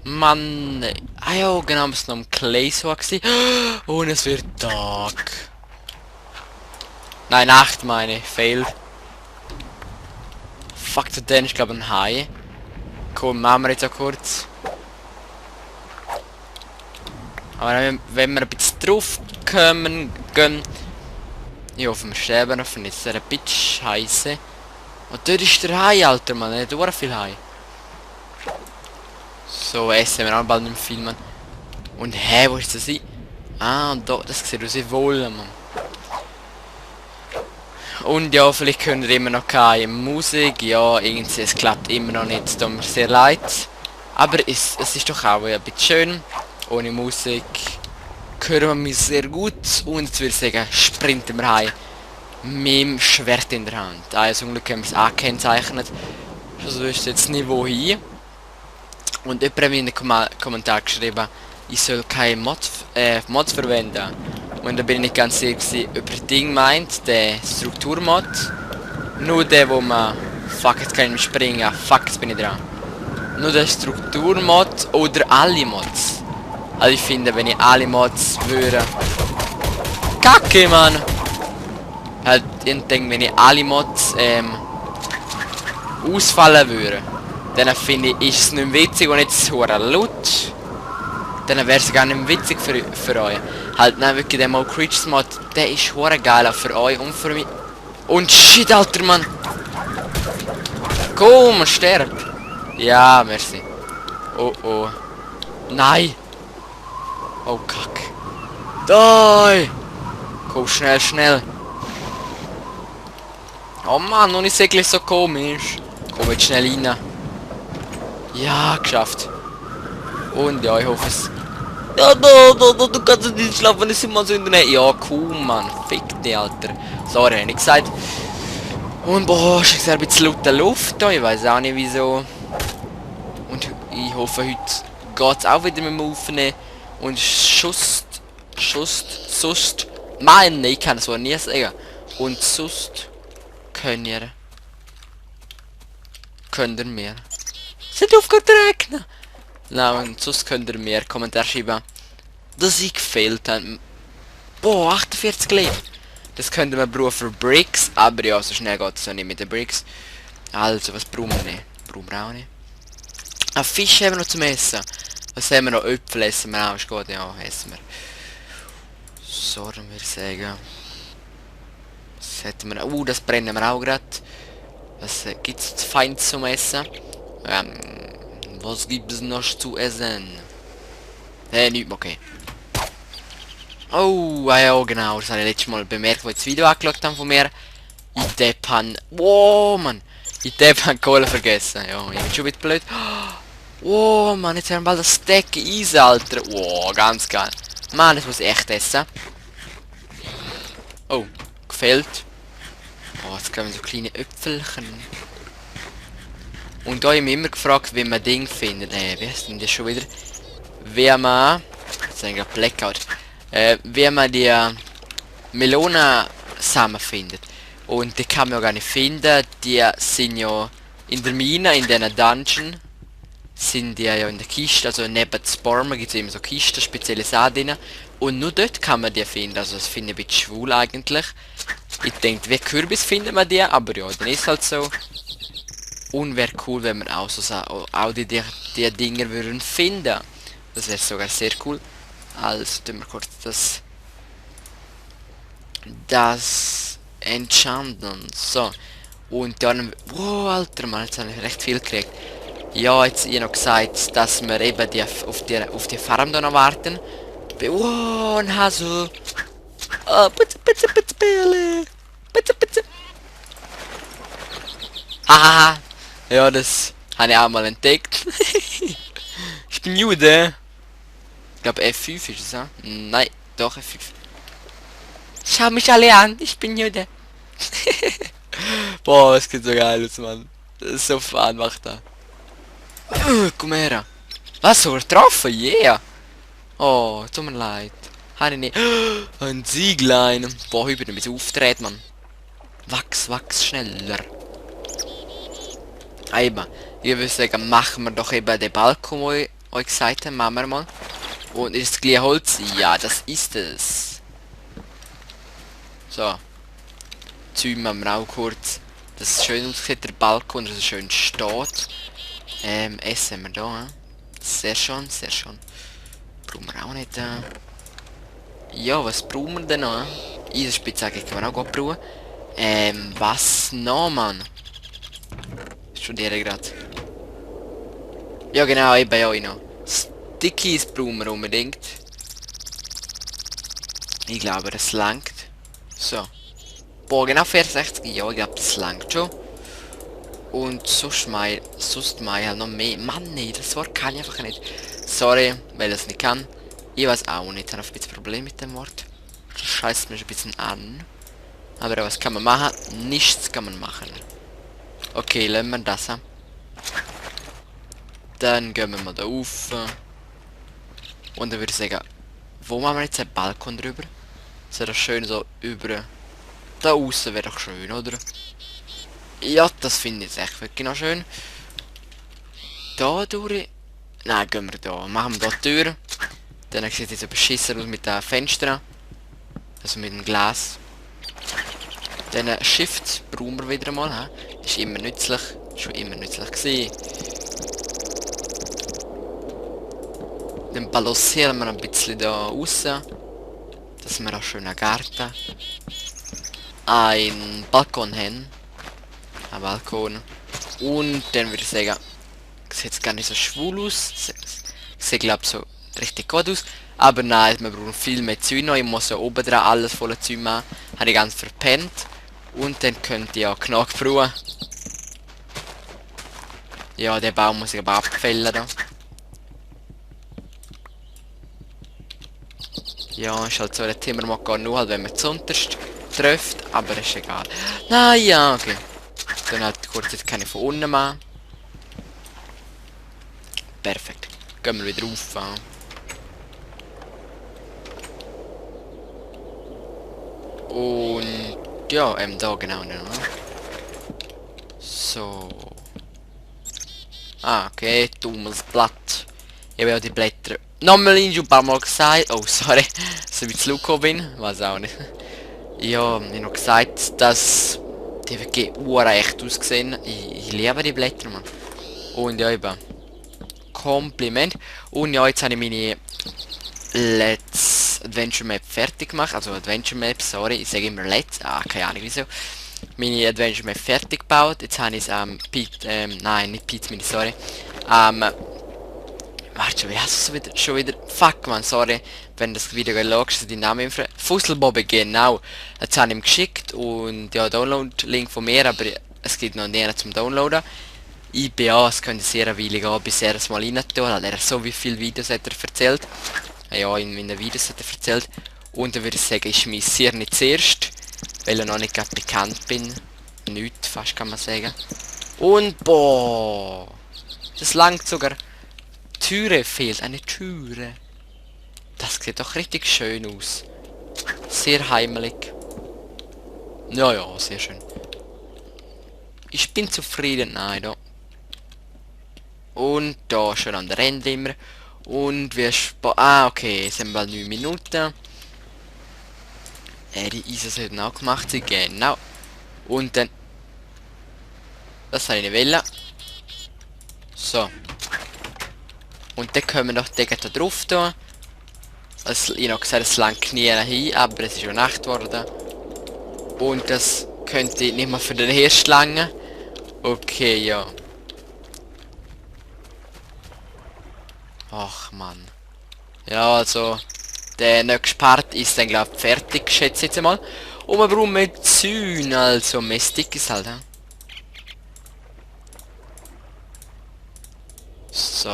Mann. Ah ja, genau, es noch am Clay so gewesen. Und es wird Tag. Nein, Nacht meine ich. Fail. Fuck, der ist glaube ich ein Hai. Komm, machen wir jetzt auch kurz. Aber wenn wir ein bisschen drauf kommen, gehen. Ich hoffe, wir sterben noch von dieser Bitch heiße. Und dort ist der Hai, Alter, Mann. Er hat viel Hai. So, essen wir auch bald nicht mehr viel, Mann. Und hä, wo ist das? Ah, und da, das sieht aus wie Wolle, Mann. Und ja, vielleicht können wir immer noch keine Musik. Ja, irgendwie, es klappt immer noch nicht. Es tut mir sehr leid. Aber es ist doch auch ein bisschen schön. Ohne Musik hören wir mich sehr gut. Und jetzt würde ich sagen, sprinten wir heim. Mit dem Schwert in der Hand. Also zum Glück haben wir es auch gekennzeichnet. Also ist jetzt nicht wohin. Und jemand hat mir in den Kommentar geschrieben, ich soll keine Mods verwenden. Und da bin ich nicht ganz sicher gewesen, ob er Ding meint, der Strukturmod. Nur der, wo man... Fuck, jetzt kann ich nicht springen. Fuck, jetzt bin ich dran. Nur der Strukturmod oder alle Mods. Also ich finde, wenn ich alle Mods würde... Kacke, Mann! Halt, ich denke, wenn ich alle Mods ausfallen würde, dann finde ich, ist es nicht mehr witzig und jetzt hure laut. Dann wäre es gar nicht mehr witzig für euch. Halt, nein, wirklich, der Mo Creatures Mod, der ist hure geil, auch für euch und für mich. Und shit, Alter, Mann! Komm, sterb! Ja, merci. Oh, oh. Nein! Oh, kack. Die! Komm, schnell, schnell. Oh Mann, und ich sehe gleich so komisch. Komm jetzt schnell rein. Ja, geschafft. Und ja, ich hoffe es. Ja, du kannst nicht schlafen, es sind mal so in der Nähe. Ja, cool, Mann. Fick dich, Alter. Sorry, hab ich gesagt. Und boah, ist ein bisschen laut der Luft da. Ich weiß auch nicht wieso. Und ich hoffe, heute geht's auch wieder mit dem Aufnehmen. Und Sust. Nein, ich kann es wohl nie sagen. Und Sust könnt ihr mir. Sind aufgehört zu regnen? Nein, und sonst könnt ihr mir Kommentar schreiben, dass ich gefehlt habe. Boah, 48 Leben. Das könnte man brauchen für Bricks, aber ja, so schnell geht es ja nicht mit den Bricks. Also, was brauchen wir nicht? Brauchen wir auch nicht. Ah, Fisch haben wir noch zum Essen. Was haben wir noch? Äpfel essen wir auch, ist gut, ja, essen wir. So, dann würde ich sagen. Was hätten wir? Das brennen wir auch gerade. Was gibt es fein zum Essen? Was gibt es noch zu essen? Nicht mehr, okay. Oh, ja genau, das habe ich letztes Mal bemerkt, wo ich das Video angeschaut haben von mir. Ich Depp han... Wow, Mann! Ich Depp han Kohle vergessen. Ja, ich bin schon wieder blöd. Wow, Mann, jetzt haben wir bald das Steak Eis, Alter. Wow, ganz geil. Mann, das muss ich echt essen. Oh, gefällt. Oh, jetzt kriegen wir so kleine Äpfelchen. Und da habe ich mich immer gefragt, wie man Ding findet. Wie heißt denn das schon wieder? Wie man... Jetzt habe ich gerade Blackout. Wie man die Melonen Samen findet. Und die kann man ja gar nicht finden. Die sind ja in der Mine, in diesen Dungeon. Sind die ja in der Kiste. Also neben Spawner gibt es immer so Kisten, spezielle Sachen drin. Und nur dort kann man die finden. Also das finde ich ein bisschen schwul eigentlich. Ich denke, wie Kürbis findet man die. Aber ja, dann ist halt so. Und wäre cool, wenn wir auch so auch die Dinger würden finden. Das wäre sogar sehr cool. Also tun wir kurz das enchanten. So. Und dann... Wow, Alter, Mann, jetzt habe ich recht viel gekriegt. Ja, jetzt ihr noch gesagt, dass wir eben auf die Farm da noch warten. Wow, ein Hase. Oh, bitte, bitte, bitte, bitte. Bitte, bitte. Haha. Ja, das habe ich auch mal entdeckt. Ich bin Jude. Ich glaube F5 ist es, ja? Nein, doch F5. Schau mich alle an, ich bin Jude. Boah, es geht so geil aus, Mann. Das ist so fun, macht da. Komm her. Was, so getroffen? Yeah. Oh, tut mir leid. Habe ich nicht. Ein Zieglein. Boah, ich bin ein bisschen aufgedreht, Mann. Wachs schneller. Eben. Ich würde sagen, machen wir doch eben den Balkon euch gesagt habe, machen wir mal. Und ist es gleich Holz? Ja, das ist es. So. Zäumen wir auch kurz. Das ist schön aussieht, der Balkon, dass es schön steht. Essen wir da, he? Sehr schön, sehr schön. Brauchen wir auch nicht, Ja, was brauchen wir denn noch? Eisenspitzhacke kann man auch gut brauchen. Was noch, Mann? Ich studiere gerade. Ja, genau, eben ja, ich noch. Stickies brauchen wir unbedingt. Ich glaube, das langt. So. Boah, genau 64. Ja, ich glaube, das langt schon. Und sonst mal halt noch mehr. Mann, nee, das Wort kann ich einfach nicht. Sorry, weil ich es nicht kann. Ich weiß auch nicht, ich habe ein bisschen Problem mit dem Wort. Das scheißt mich ein bisschen an. Aber was kann man machen? Nichts kann man machen. Okay, lassen wir das an. Dann gehen wir mal da rauf. Und dann würde ich sagen, wo machen wir jetzt einen Balkon drüber? Das wäre doch schön so über... Da außen wäre doch schön, oder? Ja, das finde ich echt wirklich noch schön. Da durch... Nein, gehen wir da. Machen wir da die Tür. Dann sieht es jetzt so beschissen aus mit den Fenstern. Also mit dem Glas. Dann Shift brauchen wir wieder mal. He? Ist immer nützlich. Schon immer nützlich gewesen. Dann balancieren wir ein bisschen da raus. Dass wir auch schön einen Garten. Ein Balkon haben. Ein Balkon. Und dann würde ich sagen, sieht gar nicht so schwul aus. Sieht glaube so richtig gut aus. Aber nein, wir brauchen viel mehr Zeug noch. Ich muss ja oben dran alles voller Zeug machen. Habe ich ganz verpennt. Und dann könnt ihr ja Knock brauchen. Ja, den Baum muss ich aber abfällen da. Ja, ist halt so, der Timmer mag gar nur halt, wenn man zuunterst trifft, aber ist egal. Nein, ja, okay. Dann halt kurz, jetzt kann ich von unten machen. Perfekt. Gehen wir wieder rauf. Und ja, da genau. Ne? So. Ah, okay, dummes Blatt. Ich habe ja die Blätter nochmal ein paar Mal gesagt. Oh, sorry, dass ich ein bisschen laut bin. Weiß auch nicht. Ja, ich habe noch gesagt, dass die wirklich echt ausgesehen. Ich liebe die Blätter, Mann. Und ja, eben. Kompliment. Und ja, jetzt habe ich meine Let's Adventure Map fertig gemacht. Also Adventure Map, sorry, ich sage immer Let's. Ah, keine Ahnung wieso. Meine Adventure Map fertig gebaut. Jetzt habe ich es nein, nicht Pete Mini, sorry. Warte schon, wie heißt es schon wieder? Fuck man, sorry. Wenn das Video gelogst, die Namen Fusselbobby, genau. Jetzt habe ich ihm geschickt und ja, Download-Link von mir, aber es gibt noch näher zum Downloaden. IBA, es könnte sehr eine Weile gehen, bis er es mal rein tun, weil er so wie viele Videos hat er erzählt. Ja, in meinen Videos hat er erzählt. Und dann würde ich sagen, ich schmeiß hier nicht zuerst, weil ich noch nicht gerade bekannt bin. Nicht, fast kann man sagen. Und boah, das langt sogar. Türe fehlt, eine Türe. Das sieht doch richtig schön aus. Sehr heimelig. Ja, ja, sehr schön. Ich bin zufrieden, nein, da. Und da schon an der Ende immer. Und wir okay, es sind bald 9 Minuten. Die Eisen sollten auch gemacht sein, genau. Und dann... Das habe ich nicht wollen. So. Und dann können wir noch den da drauf tun. Also, ich habe gesagt, es langt nie hin, aber es ist schon Nacht geworden. Und das könnte nicht mal für den ersten langen. Okay, ja. Ach, Mann. Ja, also, der nächste Part ist dann, glaube ich, fertig, schätze ich jetzt mal. Und wir brauchen Medizin, also mehr Stickies halt, he? So.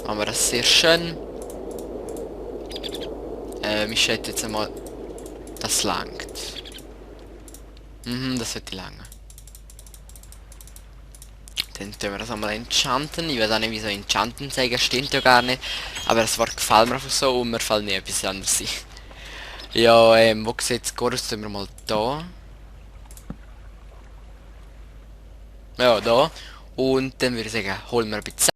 Machen wir das sehr schön. Ich schätze jetzt einmal, das langt. Das wird die lange. Dann tun wir das einmal enchanten. Ich weiß auch nicht, wieso enchanten sagen, stimmt ja gar nicht. Aber das Wort gefällt mir einfach so und mir fällt nie etwas anderes ein. Ja, wo sieht's gut aus? Tun wir mal da. Ja, da. Und dann würde ich sagen, holen wir ein bisschen